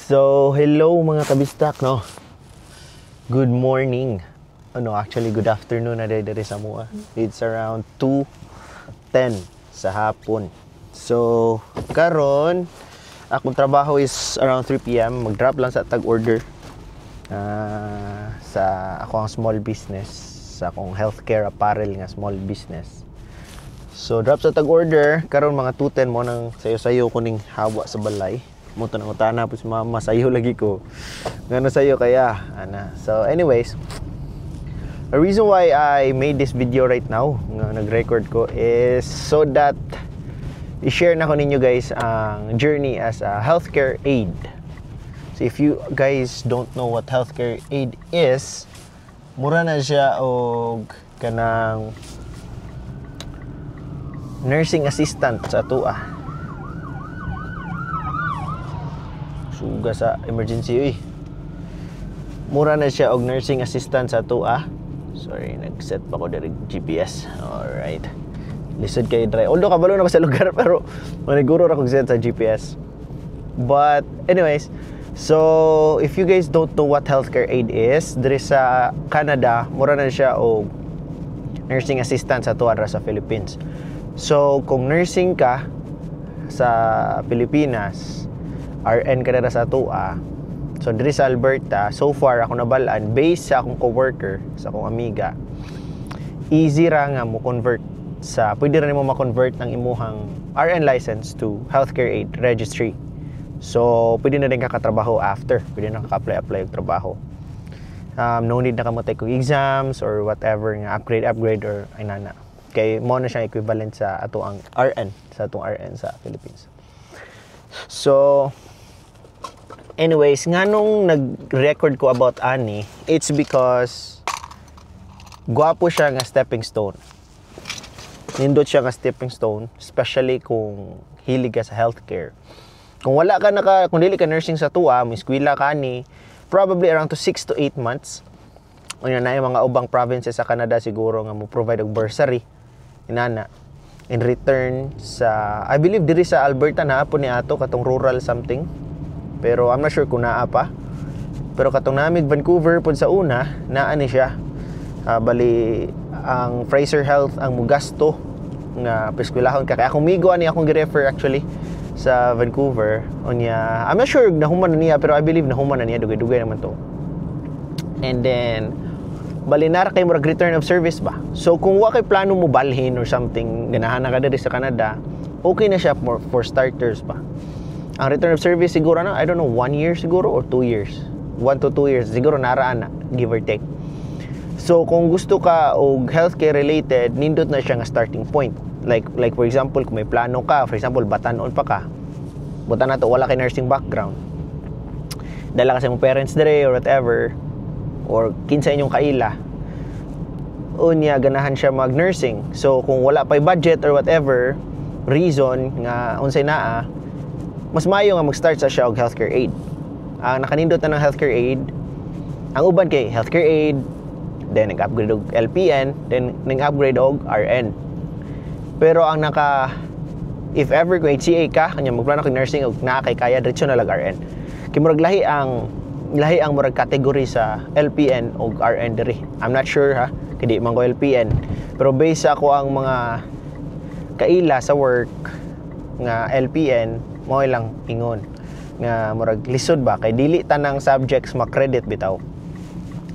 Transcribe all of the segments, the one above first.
So, hello mga kabistak, no? Good morning. Ano, actually, good afternoon na diri sa amoa. It's around 2:10 sa hapon. So, karon akong trabaho is around 3 p.m. Mag-drop lang sa tag-order sa ako ang small business, sa akong healthcare apparel nga small business. So, drop sa tag-order, karon mga 2:10 mo nang sayo-sayo ko ning hawa sa balay. Mo to nang utana po si mama, sayo lagi ko. Ngano sayo kaya? Ana. So, anyways, the reason why I made this video right now, nga nag-record ko, is so that i-share na ko ninyo guys ang journey as a healthcare aide. So if you guys don't know what healthcare aide is, mura na siya og kanang nursing assistant sa atua. Suga sa emergency uy. Mura na siya og nursing assistant sa atua. Sorry, nag-set pa ko diri GPS. Alright. Lisod kay drive. Although kabalo na ko sa lugar, pero maniguro ra kog set sa GPS. But anyways, so if you guys don't know what healthcare aid is, diri sa Canada, mura na siya og nursing assistant sa atua ra sa Philippines. So kung nursing ka sa Pilipinas, RN ka na sa atua. So diri sa Alberta, so far ako nabal-an based sa akong coworker, sa akong amiga, easy ra nga mo convert sa, pwede ra nimo ma-convert ang imuhang RN license to healthcare aid registry. So pwede na din ka katrabaho after, pwede na ka apply og trabaho. No need na ka mo take og exams or whatever nga upgrade or ay nana. Kay mo na siyang equivalent sa ato ang RN, sa atong RN sa Philippines. So anyways, nganong nag-record ko about ani, it's because gwapo siya nga stepping stone. Nindot siya nga stepping stone, especially kung hilig ka sa healthcare. Kung wala ka naka, kung dili ka nursing sa tuwa, mo eskwela ka ni, probably around to 6 to 8 months. Unya na yung mga ubang provinces sa Canada siguro nga mo provide og bursary inana in return sa, I believe diri sa Alberta naa po ni ato katong rural something. Pero I'm not sure kung naa pa. Pero katong namig Vancouver pod sa una, naa ni siya. Bali ang Fraser Health ang mugasto nga peskwelahon ka. Kaya akong migo ani akong gi-refer actually sa Vancouver. Unya, I'm not sure nahuman na niya, pero I believe nahuman na niya, dugay-dugay naman to. And then bali nara kay murag return of service ba. So kung wa kay plano mo balhin or something, ganahan na ka diri sa Canada, okay na siya for starters ba. Ang return of service siguro na, I don't know, 1 year siguro or 2 years. 1 to 2 years siguro naraan na, give or take. So kung gusto ka og healthcare related, nindot na siya nga starting point. Like for example, kung may plano ka, for example, batanon pa ka. Buta na to wala kay nursing background. Dala ka sa imong parents dire or whatever, or kinsa inyong kaila. Unya ganahan siya mag-nursing. So kung wala pay budget or whatever reason nga unsay naa, mas maayo nga mag-start sa siya og healthcare aid. Ang nakanindot na ng healthcare aid, ang uban kay healthcare aid, then nag-upgrade og LPN, then nag-upgrade og RN. Pero ang naka, if ever kung HCA ka, kanya magplano kag nursing og naa kay kaya, diretso na lag RN. Kay murag lahi ang murag category sa LPN og RN diri. I'm not sure ha, kay di man ko LPN. Pero based sa ako ang mga kaila sa work nga LPN, mao ilang ingon nga murag lisod ba kay dili tanang subjects ma-credit bitaw.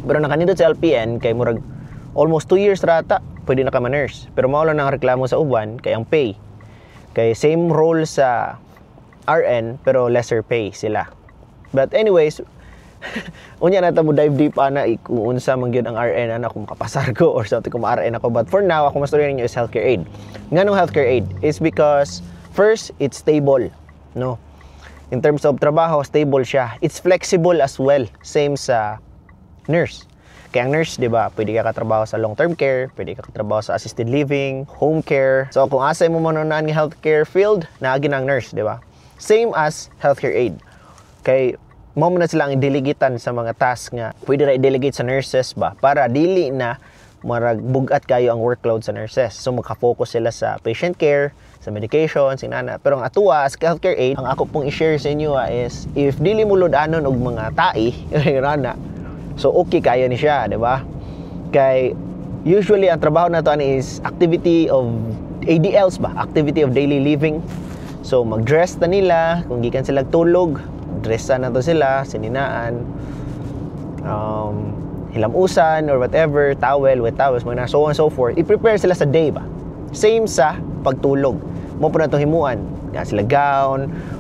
Pero nakanindot sa LPN kay murag almost 2 years rata pwede na ka ma-nurse. Pero mao lang ang reklamo sa uban kay ang pay. Kay same role sa RN pero lesser pay sila. But anyways, unya na ta mo dive deep ana kung unsa man gyud ang RN ana, kung makapasar ko or something kung ma-RN ako. But for now, ako mastorya ninyo is healthcare aid. Nganong healthcare aid? Is because first, it's stable, no? In terms of trabaho, stable siya. It's flexible as well, same sa nurse. Kaya ang nurse, di ba, pwede ka katrabaho sa long-term care, pwede ka katrabaho sa assisted living, home care. So kung asa mo manunaan nga healthcare field, naagi na ang nurse, di ba? Same as healthcare aid. Kay mo na sila ang i-delegatean sa mga task nga pwede ra i-delegate sa nurses ba, para dili na marag bugat kayo ang workload sa nurses. So maka-focus sila sa patient care, Sa medication, sinana. Pero ang atuwa as healthcare aid, ang ako pong i-share sa inyo is if dili mo lud-anon og mga tai, ana. So okay kaya ni siya, di ba? Kay usually ang trabaho nato ani is activity of ADLs ba? Activity of daily living. So mag-dress na nila kung gikan sila tulog, dressa na to sila, sininaan, hilamusan or whatever, towel, wet towels, mga so on and so forth. I-prepare sila sa day ba? Same sa pagtulog. Mao po na itong himuan. Nga sila gown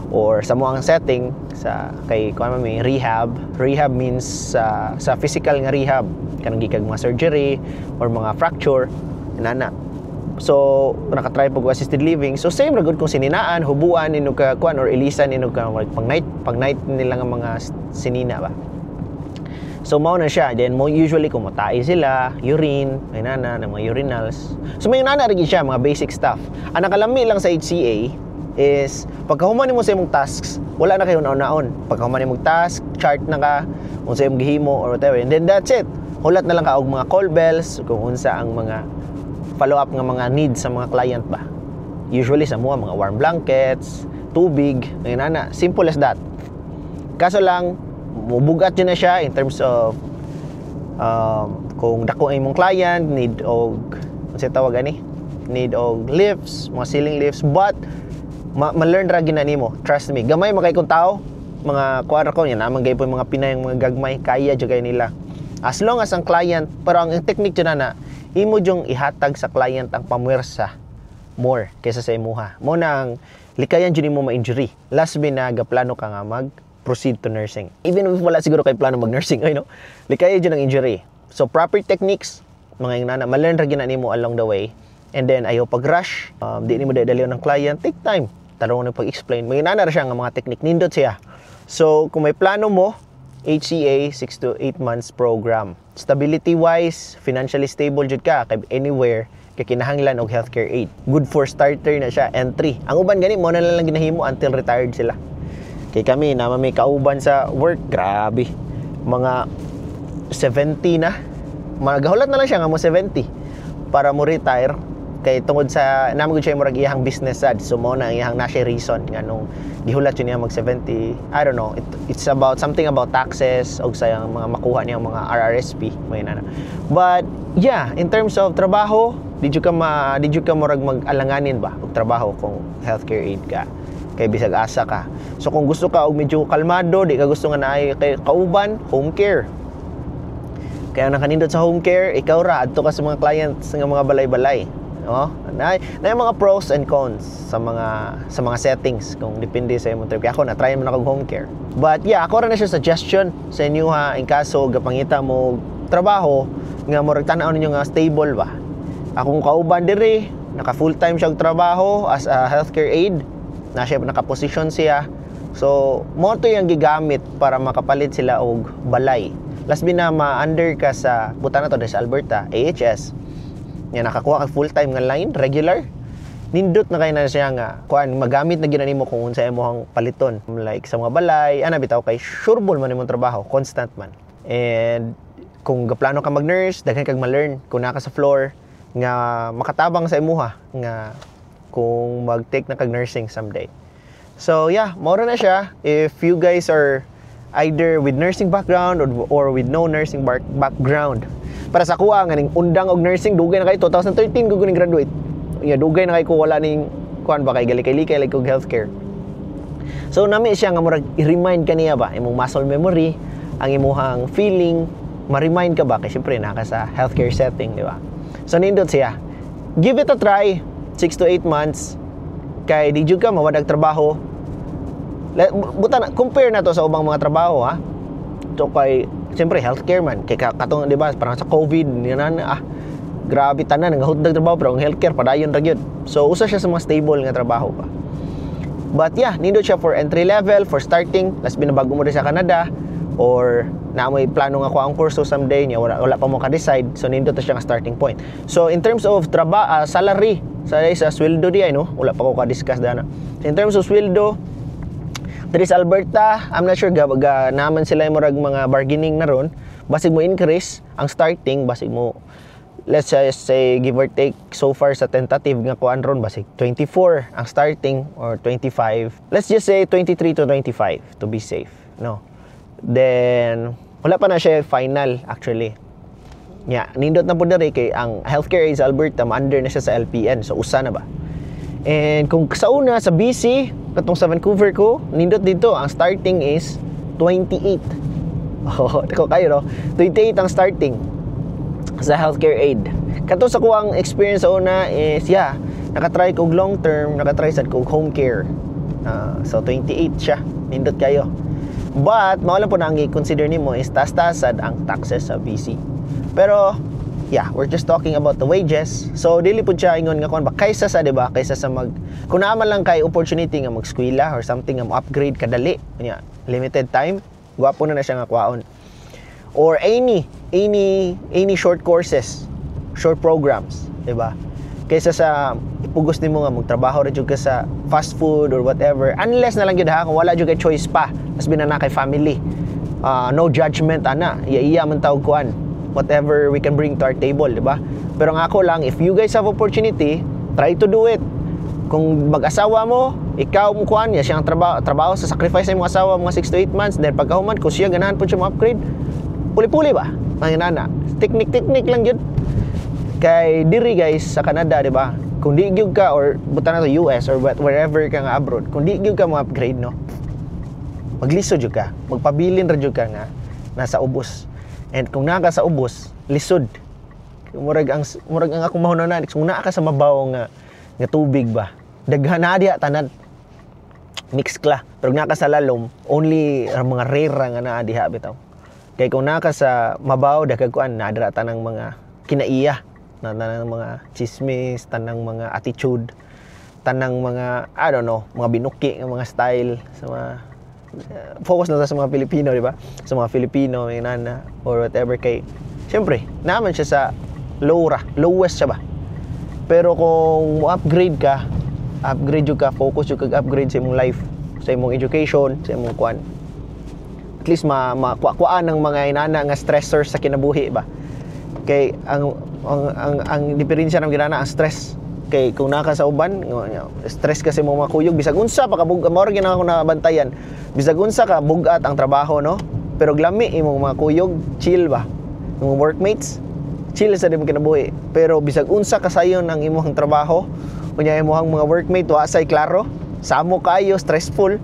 or sa mo ang setting sa kay kuan man may rehab. Rehab means sa physical nga rehab kanang gikag mga surgery or mga fracture inana. So nakatry po ko assisted living. So same ra gud kung sininaan, hubuan inog ka kuan or ilisan inog ka pang night nila nga mga sinina ba. So mao na siya. Then mo usually kung matai sila, urine, may nana ng mga urinals. So may nana rin siya mga basic stuff. Ang nakalami lang sa HCA is pagkahuman nimo sa imong tasks, wala na kayo naon-naon. Pagkahuman nimo task, chart na ka unsa imong gihimo or whatever. And then that's it. Hulat na lang ka og mga call bells kung unsa ang mga follow up nga mga needs sa mga client ba. Usually sa mga warm blankets, tubig, may nana. Simple as that. Kaso lang, mubugat yun na siya in terms of kung dako ang imong client, need og unsa tawag ani, need og lifts, mga ceiling lifts, but ma-learn ra gina nimo, trust me. Gamay makay kung tao, mga kuan ra ko yan naman gay po mga Pinay, mga gagmay, kaya jud kay nila as long as ang client. Pero ang technique jud na imo jung ihatag sa client ang pamwersa more kaysa sa imuha mo nang likayan jud nimo ma-injury. Last bi na gaplano ka nga mag proceed to nursing. Even if wala siguro kay plano mag-nursing, ay no, likaya jud ang injury. So proper techniques, mga inana, ma-learn ra gina nimo along the way. And then ayaw pag-rush, di nimo dali ng client, take time. Tarong na pag-explain. Mga inana ra siya nga mga technique, nindot siya. So kung may plano mo, HCA 6 to 8 months program. Stability wise, financially stable jud ka kay anywhere kay kinahanglan og healthcare aid. Good for starter na siya, entry. Ang uban gani mo na lang ginahimo until retired sila. Kay kami na may kauban sa work, grabe. Mga 70 na. Magahulat na lang siya nga mo 70 para mo retire kay tungod sa namo gud siya murag iyang business sad. So mo na ang iyang na siya reason nga nung gihulat yun niya mag 70. I don't know, it's about something about taxes og sa iyang mga makuha niyang mga RRSP, may nana. But yeah, in terms of trabaho, di jud ka murag mag-alanganin ba og trabaho kung healthcare aid ka kay bisag asa ka. So kung gusto ka og medyo kalmado, di ka gusto nga naay kay kauban, home care. Kaya nakanindot sa home care, ikaw ra adto ka sa mga clients nga mga balay-balay. No? Na mga pros and cons sa mga settings kung depende sa imong trip. Kaya ako na try mo na kog home care. But yeah, ako ra na siya suggestion sa inyo ha, in kaso gapangita mo trabaho nga murag tan-aw ninyo nga stable ba. Akong kauban diri, naka full time siya og trabaho as a healthcare aide. Na siya naka-position siya. So, mo to yung gigamit para makapalit sila og balay. Last na ma-under ka sa buta na to sa Alberta, AHS. Nga nakakuha ka full time nga line, regular. Nindot na kay na siya nga kuan magamit na gyud nimo kung unsa imong paliton. Like sa mga balay, ana bitaw, kay sureball man imong trabaho, constant man. And kung gaplano ka mag-nurse, daghan kag ma-learn kung naa ka sa floor nga makatabang sa imuha nga kung mag-take na kag nursing someday. So yeah, mao na siya. If you guys are either with nursing background or with no nursing background. Para sa kuha nga ning undang og nursing, dugay na kay 2013 ko ning graduate. Yeah, dugay na kay ko wala ning kuan ba kay galikay-likay like og healthcare. So nami siya nga murag i-remind ka niya ba imong muscle memory, ang imuhang feeling, ma-remind ka ba kay syempre naa ka sa healthcare setting, di ba? So nindot siya. Give it a try, 6 to 8 months kay di jud ka mawadag trabaho. Buta na, compare na to sa ubang mga trabaho ha. So kay siyempre healthcare man kay katong, di ba, parang sa COVID yan ah, grabe, tanan nangahutdag trabaho, pero ang healthcare padayon ra gyud. So usa siya sa mga stable nga trabaho pa. But yeah, nindot siya for entry level, for starting, last binabago mo rin sa Canada or na may plano nga ko ang kurso someday niya, wala pa mo ka-decide, so nindot na siya nga starting point. So in terms of salary, sa sweldo di ay no, wala pa ko ka-discuss dana. So in terms of sweldo, diri sa Alberta, I'm not sure ga naman sila yung murag mga bargaining na ron. Basig mo increase ang starting, basig mo Let's just say, give or take, so far sa tentative nga kuan ron, basig 24 ang starting or 25. Let's just say 23 to 25 to be safe, no? Then wala pa na siya final, actually. Nya, nindot na pud diri kay ang healthcare is Alberta, ma-under na siya sa LPN. So usa na ba? And kung sa una sa BC, katong sa Vancouver ko, nindot dito, ang starting is 28. Oh, ko kayo, no? 28 ang starting sa healthcare aid. Kato sa kuang experience sa una is, yeah, nakatry kog long term, nakatry sad kog home care. So 28 siya, nindot kayo. But mao lang pud na ang i-consider nimo is taas-taasad ang taxes sa BC. Pero yeah, we're just talking about the wages. So dili pud siya ingon nga kuan ba kaysa sa, 'di ba? Kaysa sa mag kung naa man lang kay opportunity nga mag-eskwela or something nga mo-upgrade kadali, nya limited time, gwapo na na siya nga kwaon. Or any short courses, short programs, 'di ba? Kaysa sa ipugos nimo nga magtrabaho ra jud ka sa fast food or whatever. Unless na lang gyud ha, kung wala jud kay choice pa, mas na kay family. No judgment ana, iya-iya man tawag kuan. Whatever we can bring to our table, di ba? Pero ang ako lang, if you guys have opportunity, try to do it. Kung mag-asawa mo, ikaw mo kuan, ya siyang trabaho sa sacrifice sa imong asawa mga 6 to 8 months, then pagkahuman, kung siya ganahan pud siya mo-upgrade, puli-puli ba? Mga nana. Teknik-teknik lang yun. Kay diri, guys, sa Canada, di ba? Kung di gyud ka or buta na to US or wherever ka nga abroad, kung di gyud ka mo upgrade, no? Maglisod jud ka. Magpabilin ra jud ka nga nasa ubos. And kung naa ka sa ubos, lisod. Murag ang akong mahuna-huna, kung naa ka sa mabaw nga tubig ba, daghan na diha tanan mix kla. Pero kung naa ka sa lalom, only ang mga rare ra nga naa diha bitaw. Kay kung naa ka sa mabaw, daghan kuan naa dira, tanang mga kinaiya, na tanang mga chismis, tanang mga attitude, tanang mga, I don't know, mga binuki nga mga style sa mga focus na ta sa mga Pilipino, di ba? Sa mga Filipino, may nana or whatever, kay syempre, naman siya sa low ra, lowest siya ba. Pero kung mo upgrade ka, upgrade jud ka, focus jud kag upgrade sa imong life, sa imong education, sa imong kuan. At least ma makuha ng mga inana nga stressors sa kinabuhi ba. Kay ang diferensya ng ginana ang stress. Kay kung naa ka sa uban, stress kasi mo mga kuyog, bisag unsa pa ka bug mao ra gyud ako nabantayan. Bisag unsa ka bugat ang trabaho, no? Pero glami imong mga kuyog, chill ba? Imong workmates, chill sa imong kinabuhi. Pero bisag unsa kasayon ang imong trabaho, unya imong mga workmate wa say klaro, samo kayo, stressful.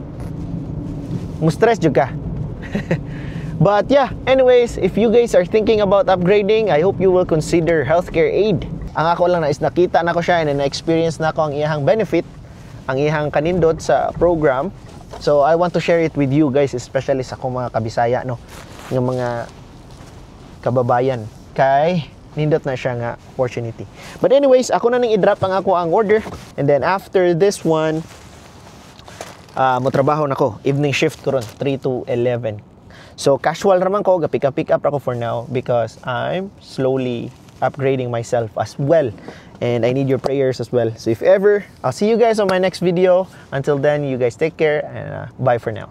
Mo stress jud ka. But yeah, anyways, if you guys are thinking about upgrading, I hope you will consider healthcare aid. Ang ako lang na is nakita na ko siya and na-experience na ko ang iyahang benefit, ang iyahang kanindot sa program. So I want to share it with you guys, especially sa akong mga kabisaya, no, ng mga kababayan. Kay nindot na siya nga opportunity. But anyways, ako na ning i-drop ang ako ang order and then after this one, mo trabaho na ko. Evening shift ko ron, 3 to 11. So casual raman ko, ga pick up pick up ako for now because I'm slowly upgrading myself as well. And I need your prayers as well. So if ever, I'll see you guys on my next video. Until then, you guys take care and bye for now.